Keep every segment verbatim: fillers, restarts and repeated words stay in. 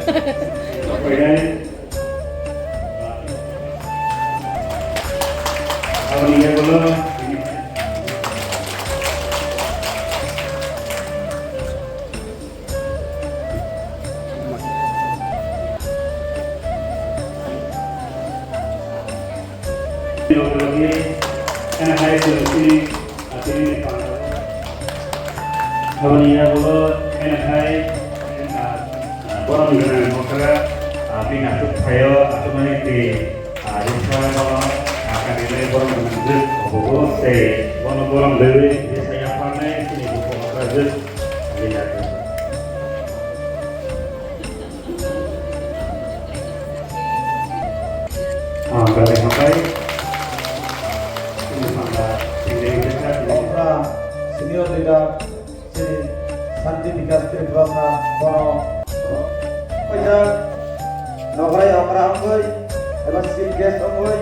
Aboni yagulo Aboni yagulo N F I, ah, borom gwnang mokra, ah, bini aswk phaio, aswkmani twi, ah, riksa bono, ah, kanilai borom gwnang jwk obogo, tei bono borom rwui riksa yapharnai chini bukhuk mokra jwk, bini aswk. Ah, belai hambai. Chini panda, chini leader, chini okra, senior leader, chini Shanti Bikas Tripura sa, bono, paisa, nograi okra wngwi, eba chief guest wngwi,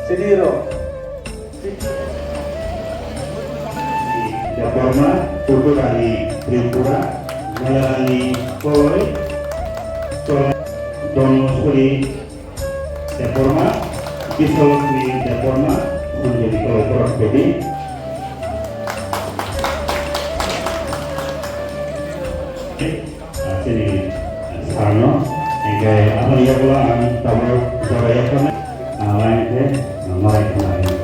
chini rok. Debbarma, Purbarani Tripura, Malarani Koloi, Koloi, Dhanaswari Debbarma, Bisalakshmi Debbarma, Sanjay Koloi Korok Bedi. Ah, chini, ah, sarno, hingke aboni yagulo ang tabuk jora yakarnai, ah, lain khe, ah, malai khna hino.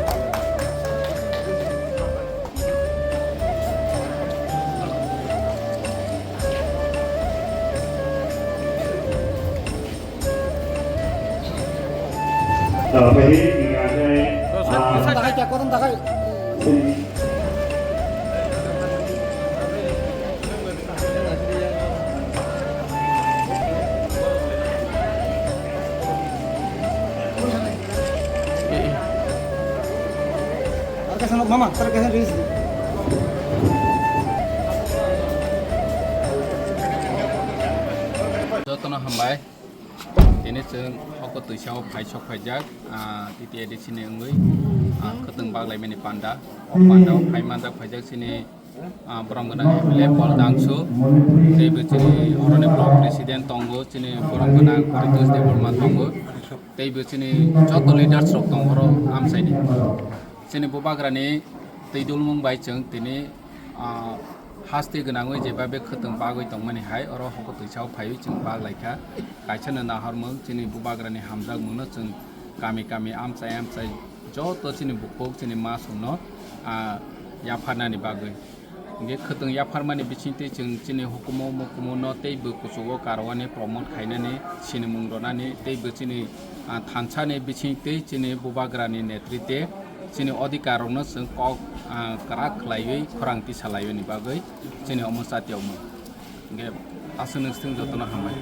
Ah, pai, ah, Takai kya, korom takai. Mama, tar kaisa reels di. Jotono hambai. Tini chwng hoko twisa o phai sok phaijak, ah, T T A D C ni wngwi, ah, khwtwng baglaimani panda. O panda o phai manjak phaijak chini, ah, borom gwnang M L A Paul Dangsu, teibo chini oroni block president tongo, chini borom gwnang Paritosh Debbarma tongo, teibo chini joto leaders rok tongo oro amchaini. Chini bubagrani twi dulmung bai chwng tini, ah, haste gwnangwi jeba be khwtwng bagwi tongmani hai oro hoko twisa o phaiwi chwng bag laikha. Kaisa no nahormung chini bubagrani hamjakmungno chwng kami kami amchai amchai joto chini bukhuk chini masongno, ah, yapharnani bagwi. Hingke khwtwng yapharmani bisingtwi chwng chini hukumu mukumu no teibo kuchugo karwani promote khainani sinimung rwnani teibo chini, ah, thansani bisingtwi chini bubagrani netrite chini odhikar rokno chwng kok, ah, kwrak khlaiwi khorang tisalaiwi ni bagwi chini omo chati omo. Hingke aswk nung jotono hambai.